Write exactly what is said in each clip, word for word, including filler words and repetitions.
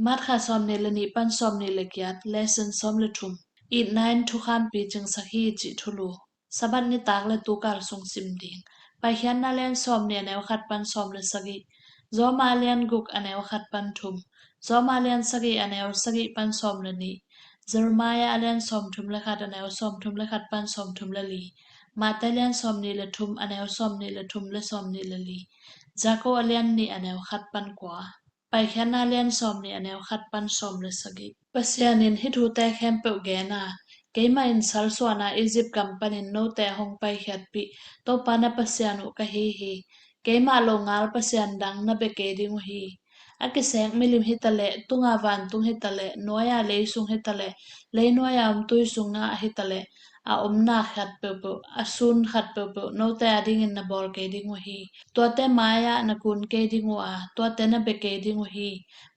Mark kha sawmnih le nih pan sawmnih le giat, lesson sawm le thum. Itna in thukham picingsak hi cih thulu. Sabbath nitak le tukal sung sim ding. Paikhiatna a lian sawmnih a neu khat pan sawm le sagih. Roma a lian guk a neu khat pan thum. Roma a lian sagih a neu sagih pan sawm le nih. Jeremiah a lian sawmthum le khat a neu sawmthum le khat pan sawmthum le li. Matthai a lian sawmnih le thum a neu sawmnih le thum le sawmnih le li. Jakob a lian nih a neu khat pan kua. Paikhiatna a lian sawmnih a neu khat pan sawm le sagih. Pasian in hih thute khempeuh gen a, keimah in salsuahna Egypt gam panin note a hong paikhiatpih Topa na Pasian uh ka hi hi. Keimah longal pasian dang na bia kei ding uh hi. A kisek milim hitaleh, tunga vantung hitaleh, nuai-a leisung hitaleh, leinuai-a om tui sungah hitaleh, a omna khat peuhpeuh, a sun khat peuhpeuh note adingin na bawl kei ding uh hi. Tuate mai-ah na kun kei ding uh a, tuate na bia kei ding uh hi.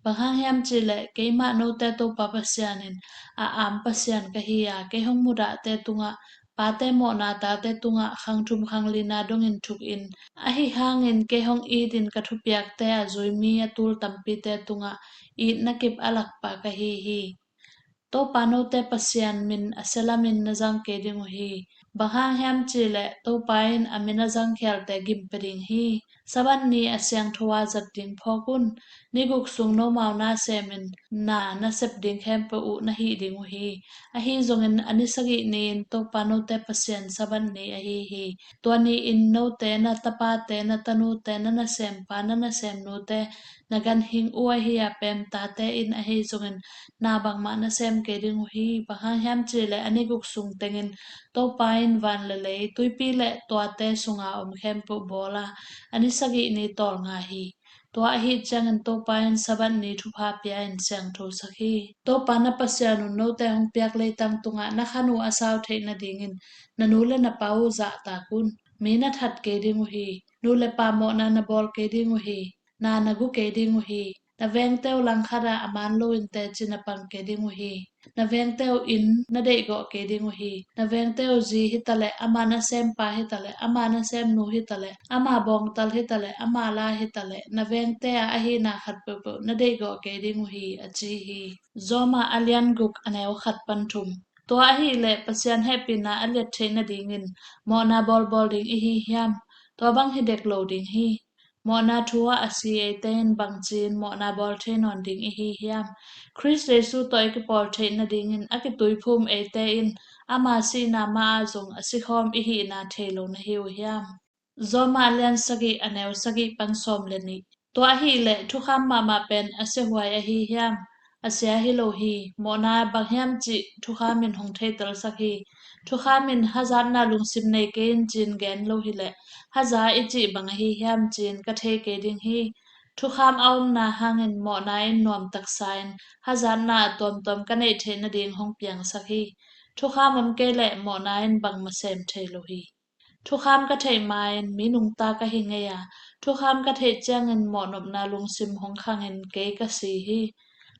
Bang hang hiam cihleh keimah note Topa Pasian in a am Pasian ka hi a, kei hong mudahte tungah, pate mawhna tate tungah khang thum khang lina dongin thukin, ahi hangin kei hong itin ka thupiakte a zui mi a tul tampite tungah itna kip a lakpa ka hi hi. Topa note Pasian min a sia lamin na zang kei ding uh hi. Bang hang hiam cihleh Topa in a min a zangkhialte gim pia ding hi. Sabbath ni a siangtho a zat ding phawk un. Ni guk sung nomau na semin na na sep ding khempeuh uh na hih ding uh hi. Ahi zongin a ni sagih ni-in Topa note Pasian Sabbath ni ahi hi. Tua ni-in note, na tapate, na tanute, na nasempa, na nasemnute, na ganhing uh ahi a pemtate in ahi zongin na bangmah na sem kei ding uh hi. Bang hang hiam cihleh a ni guk sung tengin Topa in van le lei, tuipi le tuate sunga om khempeuh bawl a, a ni sagih ni tawlnga hi. Tua ahih ciangin Topa in Sabbath ni thupha pia-in siangthosak hi. Topa na Pasian un note hong piak leitang tungah na khan uh a sau theih nadingin na nu le na pa uh zahtak un. Mi na that kei ding uh hi. Nu le pa mawhna na bawl kei ding uh hi. Na na gu kei ding uh hi. Na vengte uh langkhatah a man loin teci na pang kei ding uh hi. Na vengte uh inn na deihgawh kei ding uh hi. Na vengte uh zi hitaleh, ama nasempa hitaleh, ama nasemnu hitaleh, ama bawngtal hitaleh, ama la hitaleh, na vengte a ahina khat peuhpeuh na deihgawh kei ding uh hi, a ci hi. Roma a lian guk a neu khat pan thum. Tua ahihleh Pasian hehpihna a liat theih nadingin mawhna bawlbawl ding i hi hiam? Tua bang hi dek lo ding hi. Mawhna thu ah a si eite in bangci-in mawhna bawl thei nawn ding i hi hiam? Khrist Jesu tawh i kipawl theih nadingin a kituiphum eite in ama sihna ma-ah zong a sikhawm i hihna thei lo na hi uh hiam? Roma a lian sagih a neu sagih pan sawm le nih. Tua ahihleh thukham mahmah pen a siahuai ahi hiam? A sia hi lo hi. Mawhna bang hiam cih thukham in hong theitelsak hi. Thukham in hazatna lungsim nei kei in ci-in gen lo hileh, haza i cih bang ahi hiam ci-in ka thei kei ding hi. Thukham a omna hangin mawhna in nuam taksa in hazatna a tuamtuam ka neih theih nading hong piangsak hi. Thukham om kei leh mawhna in bangmah sem thei lo hi. Thukham ka theih ma-in mi nungta ka hi ngei a, thukham ka theih ciangin mawhnopna lungsim hong khangin kei ka si hi.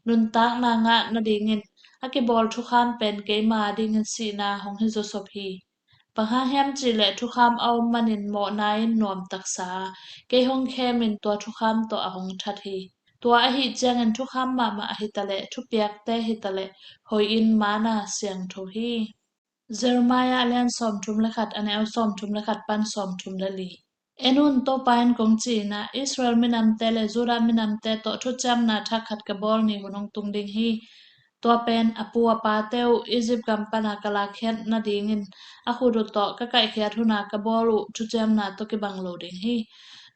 Nuntakna ngah nadingin a kibawl thukham pen keima dingin sihna hong hi zawsop hi. Bang hang hiam cihleh thukham a om manin mawhna in nuam taksa a, kei hong khemin tua thukham tawh a hong that hi. Tua ahih ciangin thukham mahmah hitaleh, thupiakte hitaleh, hoih in mana siangtho hi. Jeremiah a lian sawmthum le khat a neu sawmthum le khat pan sawmthum le li. En un, Topa in kong ci-in ah, Israel minamte le Judah minamte tawh thuciamna thak khat ka bawl ni hun hong tung ding hi. Tua pen a pu a pate uh Egypt gam pana ka lakkhiat nadingin a khut uh tawh ka kaihkhiat huna ka bawl uh thuciamna tawh kibang lo ding hi.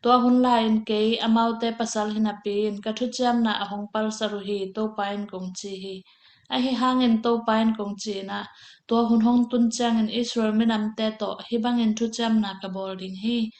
Tua hun lai-in kei amaute pasal hinapi-in ka thuciamna a hong palsat uh hi, Topa in kong ci hi. Ahi hangin Topa in kong ci-in ah, tua hun hong tun ciangin Israel minamte tawh hih bangin thuciamna ka bawl ding hi.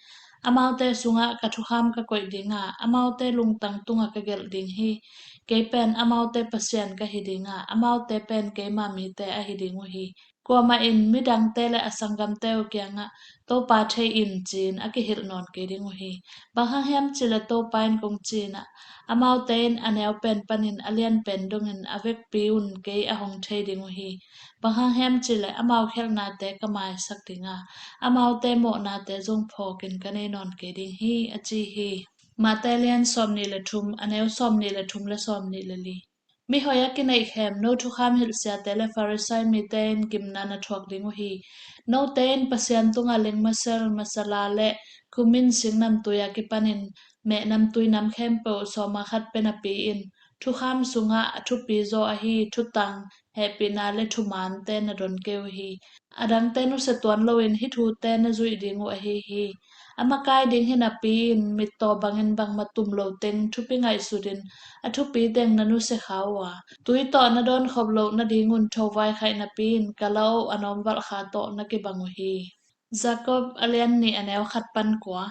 Amaute sungah ka thukham ka koih ding a, amaute lungtang tungah ka gelh ding hi. Kei pen amaute Pasian ka hi ding a, amaute pen keima mite ahi ding uh hi. Kuamah in midangte le a sanggamte uh kiangah, Topa thei in, ci-in a kihilh nawn kei ding uh hi. Bang hang hiam cihleh Topa in kong ci-in ah, amaute in a neu pen panin a lian pen dongin a vekpi un kei a hong thei ding uh hi. Bang hang hiam cihleh amau khialhnate ka maisak ding a, amaute mawhnate zong phawkin ka nei nawn kei ding hi, a ci hi. Matthai a lian sawmnih le thum, a neu sawmnih le thum le sawmnih le li. Mihoih a kineihkhem no thukham hilhsiate le Farisai mite in gimna na thuak ding uh hi. Note in Pasian tungah lengmasel, masala le kumin singnamtui a kipanin mehnamtui nam khempeuh sawma khat pen a pi-in thukham sungah a thupi zaw ahi thutang, hehpihna le thumaante na don kei uh hi. A dangte nusia tuan loin hih thute na zuih ding uh ahi hi. A makai ding hi napi-in mittaw bangin bangmah tum lo teng thupi ngaihsutin a thupi teng na nusia kha uh a, tui tawh na dawn khop loh nadingun thovai khaih napi-in kalaoh a nawmvalh kha tawh na kibang uh hi. Jakob a lian nih a neu khat pan kua.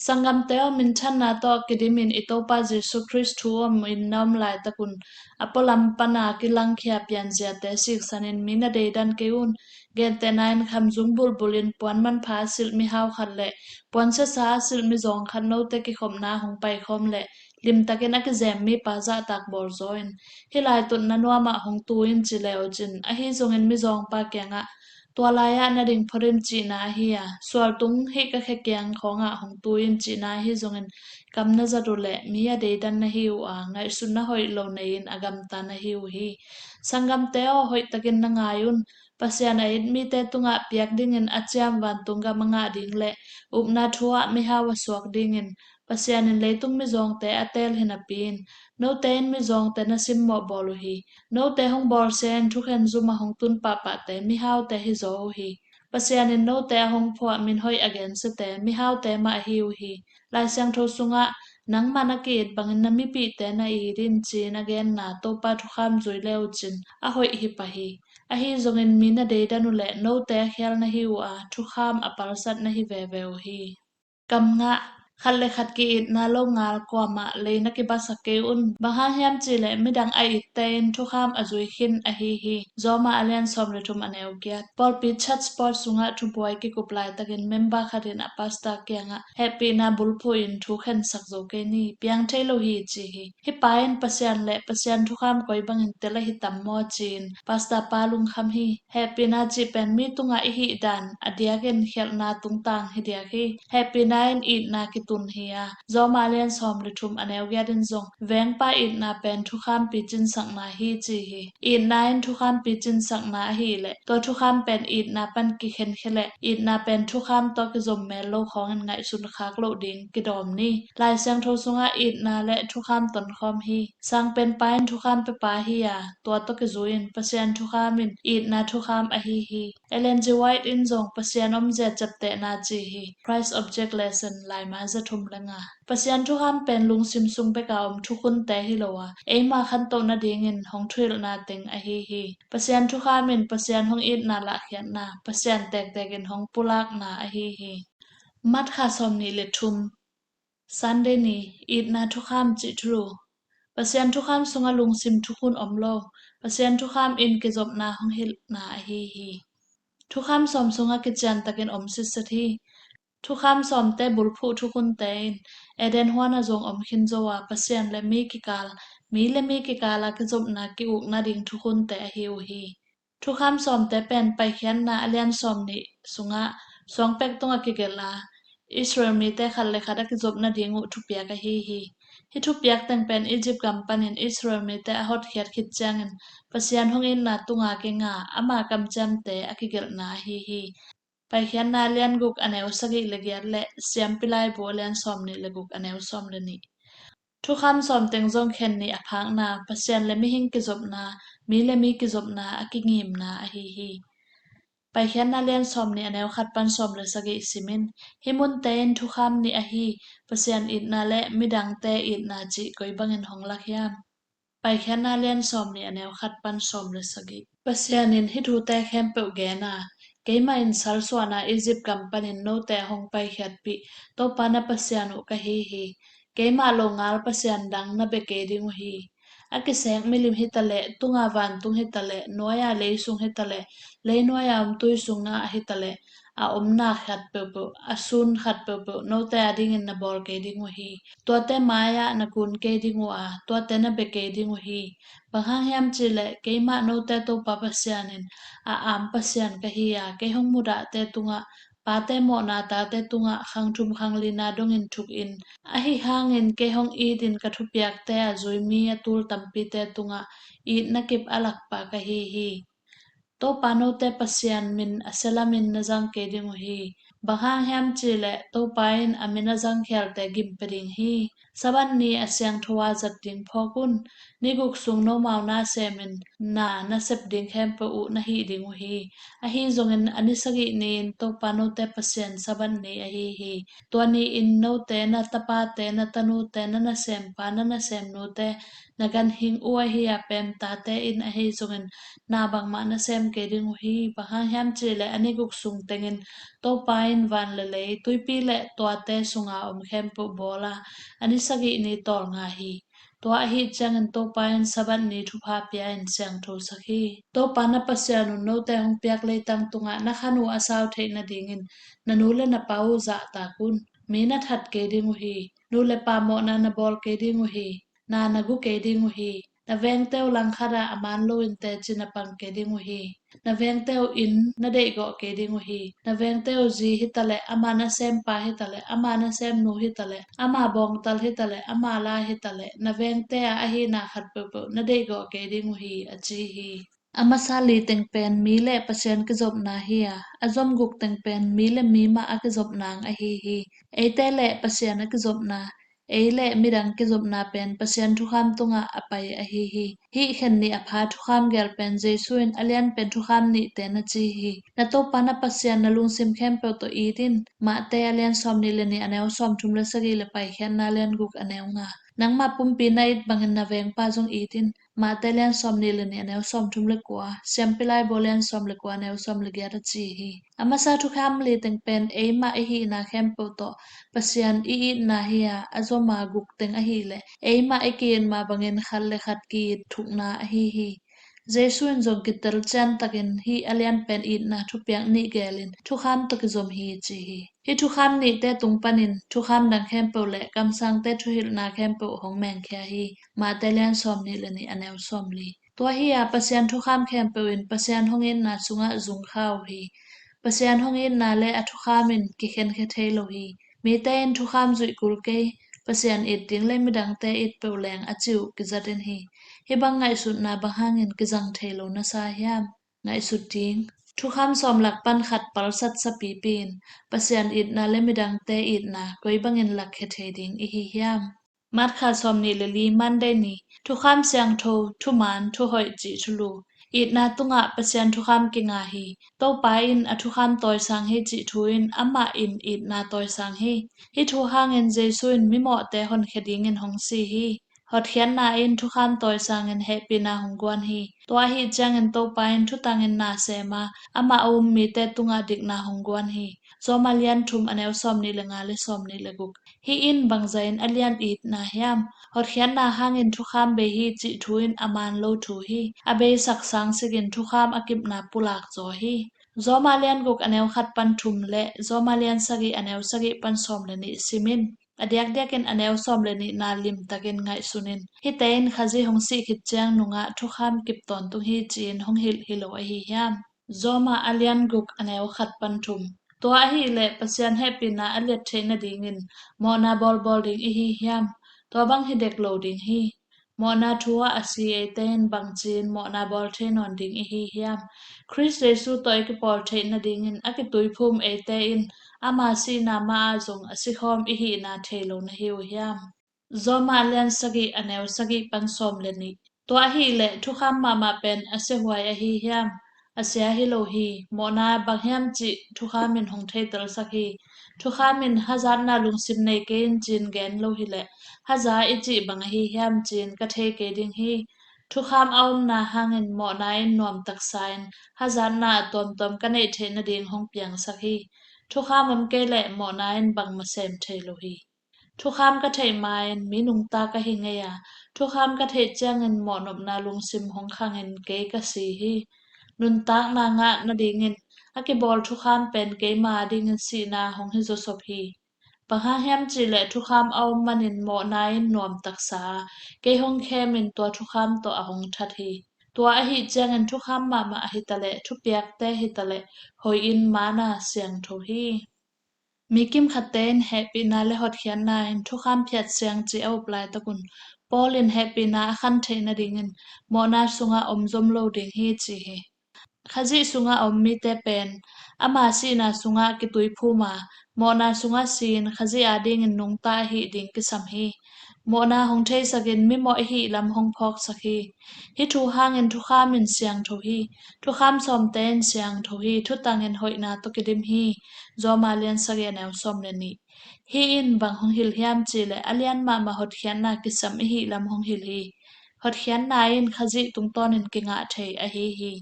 Sanggamte aw, minthanna tawh kidimin i Topa Jesu Khrist thu om in na om laitakun a pualam pana kilangkhia pianziate siksanin mi na deidan kei un. Gentehna in khamzung bulbulin puan manpha a silh mihau khat le puan siasa a silh mizawng khat note kikhopna hong paikhawm leh limtakin a kizem mipa zahtak bawlzaw in, hih laitutna nuamah hong tu in ci le uh cin, ahi zongin mizawngpa kiangah tua lai-ah na ding phot in cihna ahi a, sualtung hih ka khe kiang khawngah hong tu in cihna ahi zongin kam na zat uh leh mi a deidan na hi uh a, ngaihsutna hoih lo nei-in a gamta na hi uh hi. Sanggamte aw, hoihtakin na ngai un. Pasian a it mite tungah piak dingin a ciam vantung gam a ngah ding le upna thu-ah mihau a suak dingin Pasian in leitung mizawngte a teel hi napi-in note in mizawngte na simmawh bawl uh hi. Note hong bawlsia in thukhen zum a hong tun pahpahte mihaute hizaw uh hi. Pasian in note a hong phuah min hoih a gensiate mihaute mah ahi uh hi. Lai Siangtho sungah nangmah na ki-it bangin na mipihte na it in ci-in a genna Topa thukham zui le uh cin a hoih hi pah hi. Ahi zongin mi na deidan uh leh note a khial na hi uh a, thukham a palsat na hi veve uh hi. Kam ngah. Khat le khat ki-itna lo ngal kuamah lei na kibasak kei un. Bang hang hiam cihleh midang a itte in thukham a zui khin ahi hi. Zawma a lian sawm le thum a neu giat. Pawlpi church sport sungah thubuai kikup laitakin member khat in a pastor kiangah hehpihna bulphuh in thu khensak zo kei ni, piang thei lo hi ci hi. Hih pa in Pasian le Pasian thukham koi bangin tel ahi tam maw ci-in pastor pa lungkham hi. Hehpihna cih pen mi tungah i hih dan a diakin khialhna tungtang hi diak hi. Hehpihna in itna kitun hi a, Zawma a lian sawm le thum a neu giat in zong vengpa itna pen thukham picinsakna hi ci hi. Itna in thukham picinsakna ahih leh tua thukham pen itna pan kikhenkhia leh itna pen thukham tawh kizom mel lo khawngin ngaihsun khak loh ding kidawm ni. Lai Siangtho sungah itna le thukham tonkhawm hi. Sangpenpa in thukham pepa hi a, tua tawh kizui-in Pasian thukham in itna thukham ahi hi. Ellen G. White in zong Pasian omzia ciaptehna ci hi. Christ Object Lesson, laima za thum le nga. Pasian thukham pen lungsim sung beka om thukhunte hi lo a, eima khantoh nadingin hong thuhilhna teng ahi hi. Pasian thukham in Pasian hong itna lahkhiatna, Pasian tektek in hong pulakna ahi hi. March kha sawm nih le thum, Sunday ni, itna thukham cih thulu. Pasian thukham sungah lungsim thukhun om lo. Pasian thukham in kizopna hong hilhna ahi hi. Thukham sawm sungah kiciantakin om sitset hi. Thukham sawmte bulphuh thukhunte in Eden huan a zong om khin zo a, Pasian le mi kikal, mi le mi kikal a kizopna ki-ukna ding thukhunte ahi uh hi. Thukham sawmte pen Paikhiatna a lian sawm nih sungah suangpek tungah kigelh a, Israel mite khat le khat a kizopna ding uh thupiak ahi hi. Hih thupiak teng pen Egypt gam panin Israel mite a hotkhiat khit ciangin Pasian hong itna tunga kinga ama kamciamte a kigelhna ahi hi. Paikhiatna a lian guk a neu sagih le giat le Siampi Laibu a lian sawm nih le guk a neu sawm le nih. Thukham sawm teng zong khen nih a phakna, Pasian le mihing kizopna, mi le mi kizopna a kingimna ahi hi. Paikhiatna lian sawm nih a neu khat pan sawm le sagih simin, hih munte in thukham nih ahi, Pasian itna le midangte itna cih koi bangin hong lak hiam? Paikhiatna lian sawm nih a neu khat pan sawm le sagih. Pasian in hih thute khempeuh gen a, keimah in salsuahna Egypt gam panin note a hong paikhiatpih Topa na Pasian uh ka hi hi. Keimah longal pasian dang na bia kei ding uh hi. A kisek milim hitaleh, tunga vantung hitaleh, nuai-a leisung hitaleh, leinuai-a om tui sungah hitaleh, a omna khat peuhpeuh, a sun khat peuhpeuh note adingin na bawl kei ding uh hi. Tuate mai-ah na kun kei ding uh a, tuate na bia kei ding uh hi. Bang hang hiam cihleh keimah note Topa Pasian in a am Pasian ka hi a, kei hong mudahte tungah Pate mawhna tate tungah khang thum khang lina dongin thukin, ahi hangin kei hong itin ka thupiakte a zui mi a tul tampite tungah itna kip a lakpa ka hi hi. Topa note Pasian min a sia lamin na zang kei ding uh hi. Bang hang hiam cihleh Topa in a min a zangkhialte gim pia ding hi. Sabbath ni a siangtho a zat ding phawk un. Ni guk sung nomau na semin na na sep ding khempeuh uh na hih ding uh hi. Ahi zongin a ni sagih ni-in Topa note Pasian Sabbath ni ahi hi. Tua ni-in note, na tapate, na tanute, na nasempa, na nasemnute, na ganhing uh ahi a pemtate in ahi zongin na bangmah na sem kei ding uh hi. Bang hang hiam cihleh a ni guk sung tengin Topa in van le lei, tuipi le tuate sunga om khempeuh bawl a, a ni sagih ni tawlnga hi. Tua ahih ciangin Topa in Sabbath ni thupha pia-in siangthosak hi. Topa na Pasian un note hong piak leitang tungah na khan uh a sau theih nadingin na nu le na pa uh zahtak un. Mi na that kei ding uh hi. Nu le pa mawhna na bawl kei ding uh hi. Na na gu kei ding uh hi. Na vengte uh langkhat ah a man loin teci na pang kei ding uh hi. Na vengte uh inn na deihgawh kei ding uh hi. Na vengte uh zi hitaleh, ama nasempa hitaleh, ama nasemnu hitaleh, ama bawngtal hitaleh, ama la hitaleh, na vengte ah ahihna khat peuhpeuh na deihgawh kei ding uh hi, a ci hi. A masa li teng pen mi le Pasian kizopna hi a, a zom guk teng pen mi le mi mah a kizopna ahi hi. Eite le Pasian a kizopna, ei le midang kizopna pen Pasian thukham tungah a pai ahi hi. Hih khen nih a pha thukham gel pen Jesu in a lianpen thukham nihte na ci hi. Na Topa na Pasian na lungsim khempeuh tawh it in. Mate a lian sawm nih le nih a neu sawm thum le sagih le Paikhiatna a lian guk a neu nga. Nangmah pumpi na it bangin na vengpa zong it in. Mate a lian sawm nih le nih a neu sawm thum le kua, Siampi Laibu a lian sawm le kua a neu sawm le giat a ci hi. A masa thukham li teng pen eimah i hihna khempeuh tawh Pasian i itna hi a, a zom a guk teng ahih leh eimah i ki-it mah bangin khat le khat ki-it thukna ahi hi. Jesu in zong kitel ciantakin hih a lianpen itna thupiak nih gelin thukham tawh kizom hi ci hi. Hih thukham nihte tung panin thukham dang khempeuh le kamsangte thuhilhna khempeuh hong mengkhia hi. Mate a lian sawm nih le nih a neu sawm li. Tua hi a Pasian thukham khempeuh in Pasian hong itna sungah zungkha uh hi. Pasian hong itna le a thukham in kikhenkhia thei lo hi. Mite in thukham zuih kul kei, Pasian it ding le midangte it peuh leng a ci uh kizat in hi. Hih bang ngaihsutna bang hangin kizang thei lo na sa hiam? Ngaihsut ding. Thukham sawm lak pan khat palsat sapipi in Pasian itna le midangte itna koi bangin lakkhia thei ding i hi hiam? March kha sawm nih le li, Monday ni. Thukham siangtho, thuman, thuhoih cih thulu. Itna tungah Pasian thukham kinga hi. Topa in a thukham tawisang hi cih thu in amah in itna tawisang hi. Hih thu hangin Jesu in mimawhte honkhia dingin hong si hi. Hotkhiatna in thukham tawisangin hehpihna hong guan hi. Tua ahih ciangin Topa in thutangin na sem a, amah a um mite tungah dikna hong guan hi. Zawma lian thum a neu sawm nih le nga le sawm nih le guk. Hih in bangzah in a lian itna hiam? Hotkhiatna hangin thukham bei hi cih thu in a man lo thu hi. A beisak sang sikin thukham a kipna pulak zaw hi. Zawma lian guk a neu khat pan thum le Zawma lian sagih a neu sagih pan sawm le nih sim in. A diakdiakin a neu sawm le nihna limtakin ngaihsun in. Hihte in Khazih hong sih khit ciang nungah thukham kip tawntung hi ci-in hong hilh hi lo ahi hiam? Zawma a lian guk a neu khat pan thum. Tua ahih leh Pasian hehpihna a liat theih nadingin mawhna bawlbawl ding i hi hiam? Tua bang hi dek lo ding hi. Mawhna thu ah a si eite in bangci-in mawhna bawl thei nawn ding i hi hiam? Khrist Jesu tawh i kipawl theih nadingin a kituiphum eite in ama sihna mah ah zong a sikhawm i hihna thei lo na hi uh hiam? Zawma a lian sagih a neu sagih pan sawm le nih. Tua ahih leh thukham mahmah pen a siahuai ahi hiam? A sia hi lo hi. Mawhna bang hiam cih thukham in hong theitelsak hi. Thukham in hazatna lungsim nei kei in ci-in gen lo hileh haza i cih bang ahi hiam ci-in ka thei kei ding hi. Thukham a omna hangin mawhna in nuam taksa in hazatna a tuamtuam ka neih theih nading hong piangsak hi. Thukham om kei leh mawhna in bangmah sem thei lo hi. Thukham ka theih ma-in mi nungta ka hi ngei a, thukham ka theih ciangin mawhnopna lungsim hong khangin kei ka si hi. Nuntakna ngah nadingin a kibawl thukham pen keima adingin sihna hong hi zawsop hi. Bang hang hiam cihleh thukham a om manin mawhna in nuam taksa a, kei hong khemin tua thukham tawh a hong that hi. Tua ahih ciangin thukham mahmah hitaleh, thupiakte hitaleh, hoihin manna siangtho hi. Mi kimkhatte in hehpihna le hotkhiatna in thukham phiat siang cih a up laitakun, Paul in hehpihna a khan theih nadingin mawhna sungah om zom lo ding hi ci hi. Khazih sungah a om mite pen ama sihna sungah kituiphum a, mawhna sungah si-in Khazih adingin nungta ahih ding kisam hi. Mawhna hong theisakin mimawh ihih lam hong phawksak hi. Hih thu hangin thukham in siangtho hi. Thukham sawmte in siangtho hi. Thutangin hoihna tawh kidim hi. Rom a lian sagih a neu sawm le nih. Hih in bang hong hilh hiam cihleh a lian mahmah hotkhiatna kisam ihih lam hong hilh hi. Hotkhiatna in Khazih tungtawnin kingah thei ahi hi.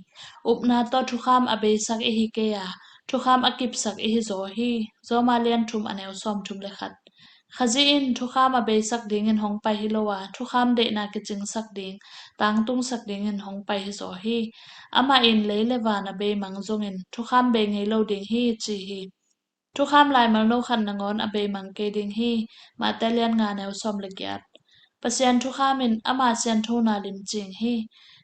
Upna tawh thukham a beisak ihi kei a, thukham a kipsak ihi zaw hi. Rom a lian thum a neu sawmthum le khat. Khazih in thukham a beisak dingin hong pai hi lo a, thukham deihna kicingsak ding, tangtungsak dingin hong pai hi zaw hi. Amah in lei le van a beimang zongin thukham bei ngei lo ding hi ci hi. Thukham laimal no khat nangawn a beimang kei ding hi. Mate lian nga neu sawm le giat. Pasian thukham in ama sianthona limcing hi.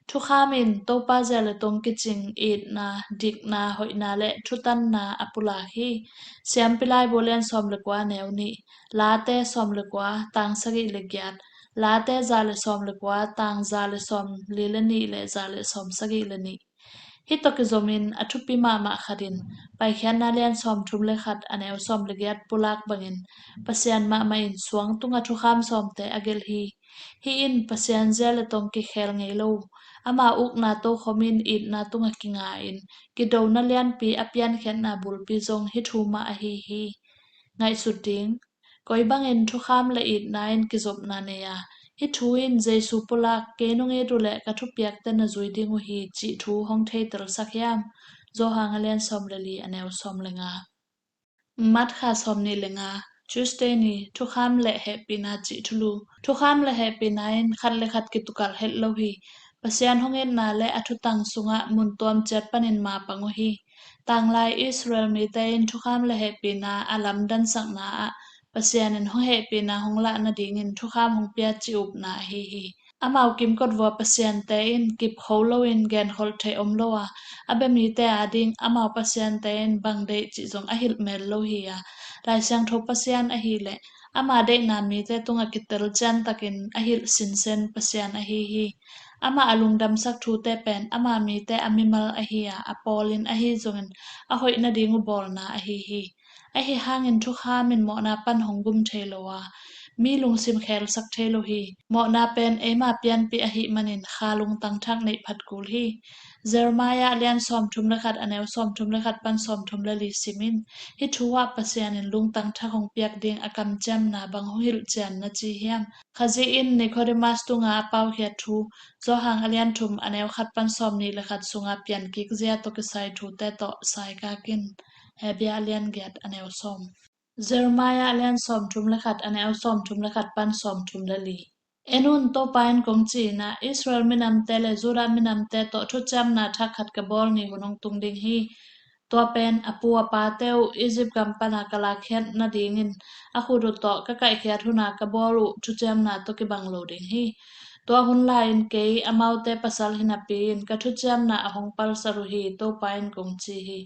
Thukham in Topa zia le tong kicing, itna, dikna, hoihna le thutanna a pulak hi. Siampi Laibu lian sawm le kua neu nih, Late sawm le kua tang sagih le giat, Late za le sawm le kua tang za le sawm li le nih le za le sawm sagih le nih. Hih tawh kizomin a thupi mahmah khat in, Paikhiatna lian sawmthum le khat a neu sawm le giat pulak bangin, Pasian mahmah in suang tungah thukham sawmte a gelh hi. Hih in Pasian zia le tong kikhel ngei lo, ama ukna tokhom in itna tungah kinga in, kidona lianpi a piankhiatna bulpi zong hih thu mah ahi hi. Ngaihsut ding. Koi bangin thukham le itna in kizopna nei a, hih thu in Jesu pulak, kei nong it uh leh ka thupiakte na zui ding uh hi cih thu hong theitelsak hiam? Johan a lian sawm le li a neu sawm le nga. March kha sawm nih le nga, Tuesday ni, thukham le hehpihna cih thulu. Thukham le hehpihna in khat le khat kitukalh het lo hi. Pasian hong itna le a thutang sungah mun tuam ciat panin mapang uh hi. Tanglai Israel mite in thukham le hehpihna a lamdansakna ah Pasian in hong hehpihna hong lah nadingin thukham hong pia cih upna ahi hi. Amau kimkot vua pasiante in kipkho loin genkholh theih om lo a, a bia mite ading amau pasiante in bang deih cih zong a hilh mel lo hi a, Lai Siangtho Pasian ahih leh ama deihna mite tungah kitel ciantakin a hilh sinsen Pasian ahi hi. Amah a lungdamsak thute pen ama mite a mimal ahi a, a pawlin ahi zongin a hoih nading uh bawlna ahi hi. Ahi hangin thukham in mawhna pan hong gum thei lo a, mi lungsim khelsak thei lo hi. Mawhna pen eima pianpih ahih manin kha lungtang thak neih phat kul hi. Jeremiah a lian sawmthum le khat a neu sawmthum le khat pan sawmthum le li sim in, hih thu ah Pasian in lungtang thak hong piak ding a kamciamna bang hong hilh cian na ci hiam? Khazih in Nicodemus tunga a paukhiat thu, Johan a lian thum a neu khat pan sawm nih le khat sunga piankik zia tawh kisai thute tawh saikak in. Hebru a lian giat a neu sawm. Jeremiah a lian sawmthum le khat a neu sawmthum le khat pan sawmthum le li. En un, Topa in kong ci-in ah, Israel minamte le Judah minamte tawh thuciamna thak khat ka bawl ni hun hong tung ding hi. Tua pen a pu a pate uh Egypt gam pana ka lakkhiat nadingin a khut uh tawh ka kaihkhiat huna ka bawl uh thuciamna tawh kibang lo ding hi. Tua hun lai-in kei amaute pasal hi napi-in ka thuciamna a hong palsat uh hi, Topa in kong ci hi.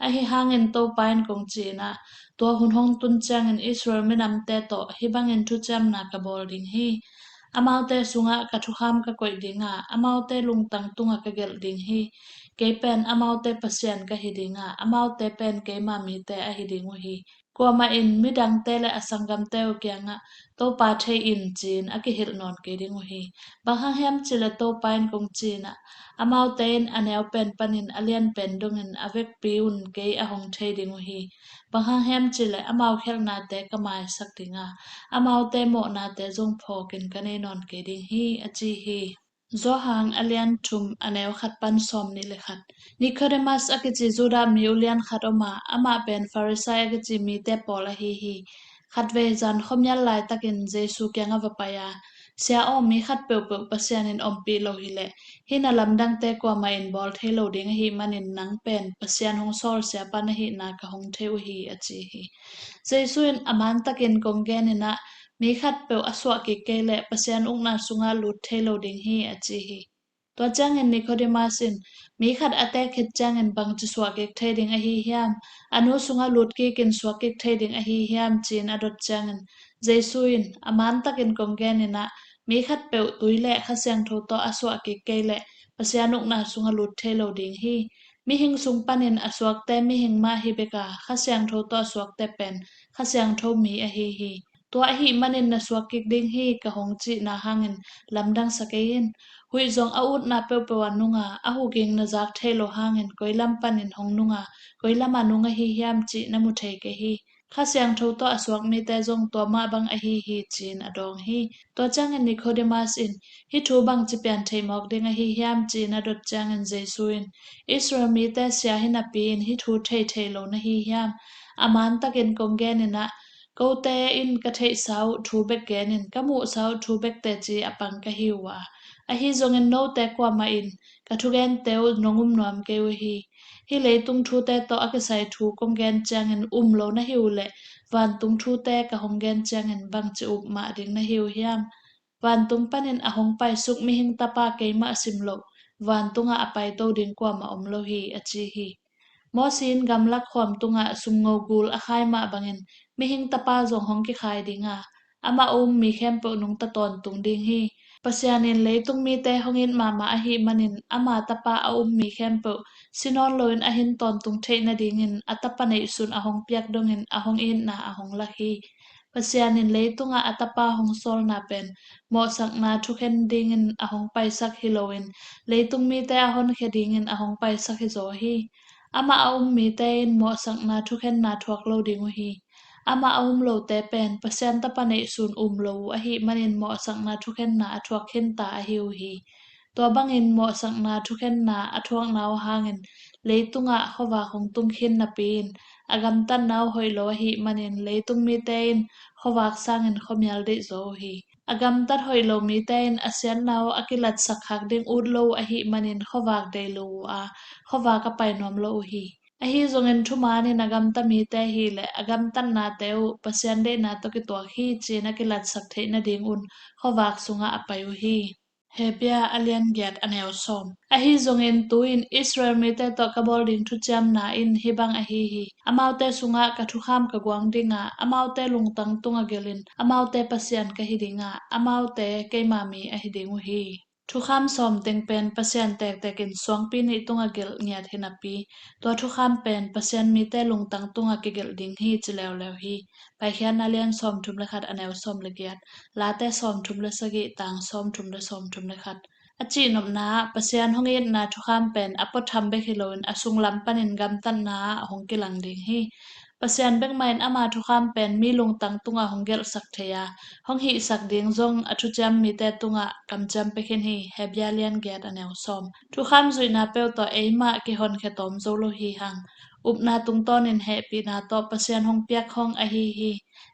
Ahi hangin Topa in kong ci-in ah, tua hun hong tun ciangin Israel minamte tawh hih bangin thuciamna ka bawl ding hi. Amaute sungah ka thukham ka koih ding a, amaute lungtang tungah ka gelh ding hi. Kei pen amaute Pasian ka hi ding a, amaute pen keima mite ahi ding uh hi. Kuamah in midangte le a sanggamte uh kiangah Topa thei in ci-in a kihilh nawn kei ding uh hi. Bang hang hiam cih leh Topa in kong ci-in ah, amaute in a neu pen panin a lian pen dongin a vekpi un kei a hong thei ding uh hi. Bang hang hiam cih leh amau khialhnate ka maisak ding a, amaute mawhnate zong phawkin ka nei nawn kei ding hi, a ci hi. Johan a lian thum a neu khat pan sawm nih le khat. Nicodemus a kici Judah mi ulian khat om a, amah pen Farisai a kici mite pawl ahi hi. Khatvei zan khuamial laitakin Jesu kiangah va pai a, Sia aw, mi khat peuhpeuh Pasian in ompih lo hileh, hih na lamdangte kuamah in bawl thei lo ding ahih manin nang pen Pasian hong sawlsia pa na hihna ka hong thei uh hi, a ci hi. Jesu in a mantakin kong genin ah, mi khatpeuh a suah kik kei leh Pasian ukna sungah lut thei lo ding hi, a ci hi. Tua ciangin Nicodemus in, "Mi khat a tek khit ciangin bangci suah kik thei ding ahi hiam? A nu sungah lut kikin suak kik thei ding ahi hiam?" ci-in a dot ciangin, Jesu in, "A mantakin kong genin ah, mi khatpeuh tui le Kha Siangtho tawh a suah kik kei leh Pasian ukna sungah lut thei lo ding hi. Mihing sung panin a suakte mihing mah hi bek a, Kha Siangtho tawh a suakte pen Kha Siangtho mi ahi hi. Tua ahih manin na suak kik ding hi, ka hong cihna hangin lamdang sa kei in. Huih zong a utna peuhpeuh ah nung a, a huhging na zak thei lo hangin koi lam panin hong nung a, koi lam a nung ahi hiam cih na mu thei kei hi. Kha Siangtho tawh a suak mite zong tua mah bang ahi hi," ci-in a dawng hi. Tua ciangin Nicodemus in, "Hih thu bangci pian theih mawk ding ahi hiam?" ci-in a dot ciangin Jesu in, "Israel mite sia hi napi-in hih thu thei thei lo na hi hiam? A mantakin kong genin ah, kote in ka theihsa uh thu bek genin, ka muhsa uh thu bek teci a pang ka hi uh a, ahi zongin note kuamah in ka thugente uh nong um nuam kei uh hi. Hih leitung thute tawh a kisai thu kong gen ciangin um lo na hi uh leh, vantung thute ka hong gen ciangin bangci up mah ding na hi uh hiam? Vantung panin a hong paisuk mihing Tapa keimah sim loh, vantungah a paito ding kuamah om lo hi," a ci hi. Moses in gamlak khuam tungah sumngo gul a khai mah bangin mihing Tapa zong hong kikhai ding a, amah a um mi khempeuh nungta tawntung ding hi. Pasian in leitung mite hong it mahmah ahih manin ama Tapa a um mi khempeuh si nawn loin a hin tawntung theih nadingin a Tapa neihsun a hong piak dongin a hong itna a hong lak hi. Pasian in leitungah a Tapa hong sawlna pen mawhsakna thukhen dingin a hong paisak hi loin, leitung mite a honkhia dingin a hong paisak hi zaw hi. Amah a um mite in mawhsakna thukhenna thuak lo ding uh hi. Amah a um lote pen Pasian Tapa neihsun um lo uh ahih manin mawhsakna thukhenna a thuak khinta ahi uh hi. Tua bangin mawhsakna thukhenna a thuakna uh hangin leitungah khuavak hong tung khin napi-in, a gamtatna uh hoih lo ahih manin leitung mite in khuavak sangin khuamial deih zaw uh hi. A gamtat hoih lo mite in a siatna uh a kilatsak khak ding ut lo uh ahih manin khuavak dei lo uh a, khuavak a pai nuam lo uh hi. Ahi zongin thuman in a gamta mite hi leh a gamtatnate uh Pasian deihna tawh kituak hi ci-in a kilatsak theih nadingun khuavak sungah a pai uh hi. Hebru a lian giat a neu sawm. Ahi zongin tu-in Israel mite tawh ka bawl ding thuciamna in hih bang ahi hi. Amaute sungah ka thukham ka guang ding a, amaute lungtang tungah gelhin, amaute Pasian ka hi ding a, amaute keima mi ahi ding uh hi. Thukham sawm teng pen Pasian tektek in suangpi nih tungah gelh ngiat hi napi, tua thukham pen Pasian mite lungtang tungah kigelh ding hi ci leuleu hi. Paikhiatna lian sawm thum le khat a neu sawm le giat, Late sawm thum le sagih, tang sawm thum le sawm thum le khat. A cihnopna ah Pasian hong itna thukham pen a puatham bek hi loin a sunglam panin gamtatna ah hong kilang ding hi. Pasian bek mah in ama thukham pen mi lungtang tungah hong gelhsak thei a, hong hihsak ding zong a thuciam mite tungah kamciam pia khin hi. Hebru a lian giat a neu sawm. Thukham zuihna peuh tawh eimah kihonkhia tawm zo lo hi hang. Upna tungtawnin hehpihna tawh Pasian hong piak khong ahi hi.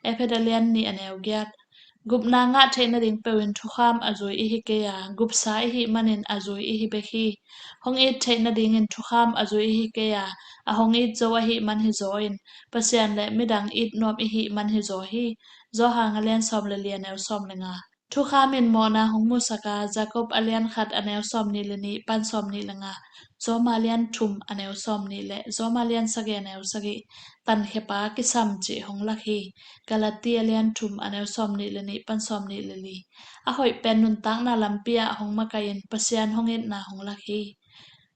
Efesa a lian nih a neu giat. Gupna ngah theih nading peuhin thukham a zui i hi kei a, gupsa i hih manin a zui i hi bek hi. Hong it theih nadingin thukham a zui i hi kei a, a hong it zo ahih man hi zaw in, Pasian le midang it nuam i hih man hi zaw hi. Johan a lian sawm le li a neu sawm le nga. Thukham in mawhna hong musak a, Jakob a lian khat a neu sawm nih le nih pan sawm nih le nga, Roma lian thum a neu sawm nih le Roma lian sagih a neu sagih, tankhia pa kisam cih hong lak hi. Galati a lian thum a neu sawm nih le nih pan sawm nih le li. A hoih pen nuntakna lampi ah hong makaih in Pasian hong itna hong lak hi.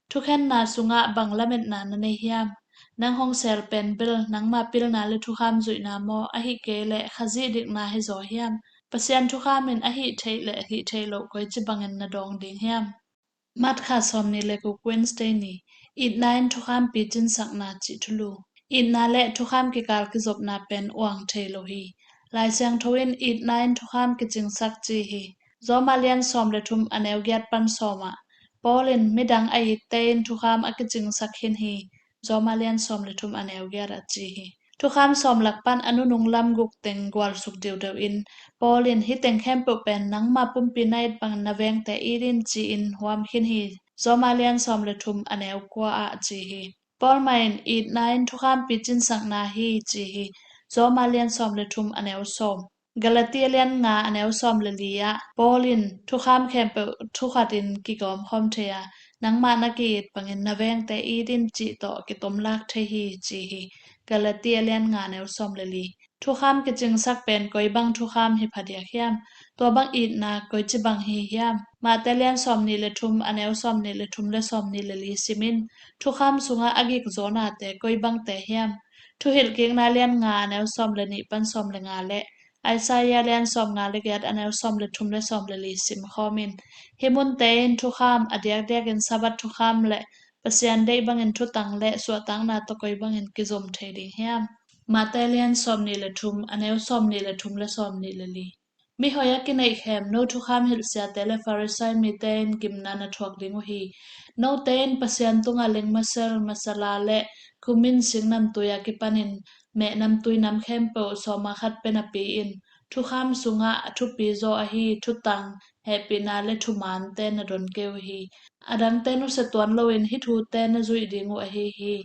Thukhenna sungah bang lametna na nei hiam? Nang hong sel pen bel nangma pilna le thukham zuihna maw, ahih kei leh Khazih dikna hi zaw hiam? Pasian thukham in a hih theih le a hih theih loh koici bangin na dawng ding hiam? March kha sawm nih le guk, Wednesday ni. Itna in thukham picinsakna cih thulu. Itna le thukham kikal kizopna pen uang thei lo hi. Lai Siangtho in itna in thukham kicingsak ci hi. Roma lian sawm le thum a neu giat pan sawm ah, Paul in midang a itte in thukham a kicingsak khin hi. Roma lian sawm le thum a neu giat a ci hi. Thukham sawm lak pan a nunung lam guk teng gualsuk deuhdeuh in, Paul in hih teng khempeuh pen nangma pumpi na it bangin na vengte it in ci-in huam khin hi. Roma lian sawm le thum a neu kua ah ci hi. Paul mah in itna in thukham picinsakna hi ci hi. Roma lian sawm le thum a neu sawm. Galati a lian nga a neu sawm le li ah Paul in thukham khempeuh thukhat in kigawm khawm thei a, nangmah na ki-it bangin na vengte it in cih tawh kitomlak thei hi ci hi. Galati a lian nga a neu sawm le li. Thukham kicingsak pen koi bang thukham hi phadiak hiam? Tua bang itna koici bang hi hiam? Mate lian sawm nih le thum a neu sawm nih le thum le sawm nih le li simin thukham sungah a gik zawnate koi bangte hiam? Thuhilhkikna lian nga a neu sawm le nih pan sawm le nga le Isaiah lian sawm nga le giat a neu sawm le thum le sawm le li sim khawmin, hi munte in thukham a diakdiakin Sabbath thukham le Pasian deih bangin thutang le suahtakna tawh koi bangin kizom thei ding hiam? Mate lian sawm nih le thum a neu sawm nih le thum le sawm nih le li. Mihoi a kineihkhem no thukham hilhsiate le Farisai mite in gimna na thuak ding uh hi. Note in Pasian tungah lengmasel masala le kumin singnamtui a kipanin mehnamtui nam khempeuh sawma khat pe napi-in thukham sungah a thupi zaw ahi thutang, hehpihna le thumaante na don kei uh hi. A dangte nusia tuan loin hih thute na zuih ding uh ahi hi.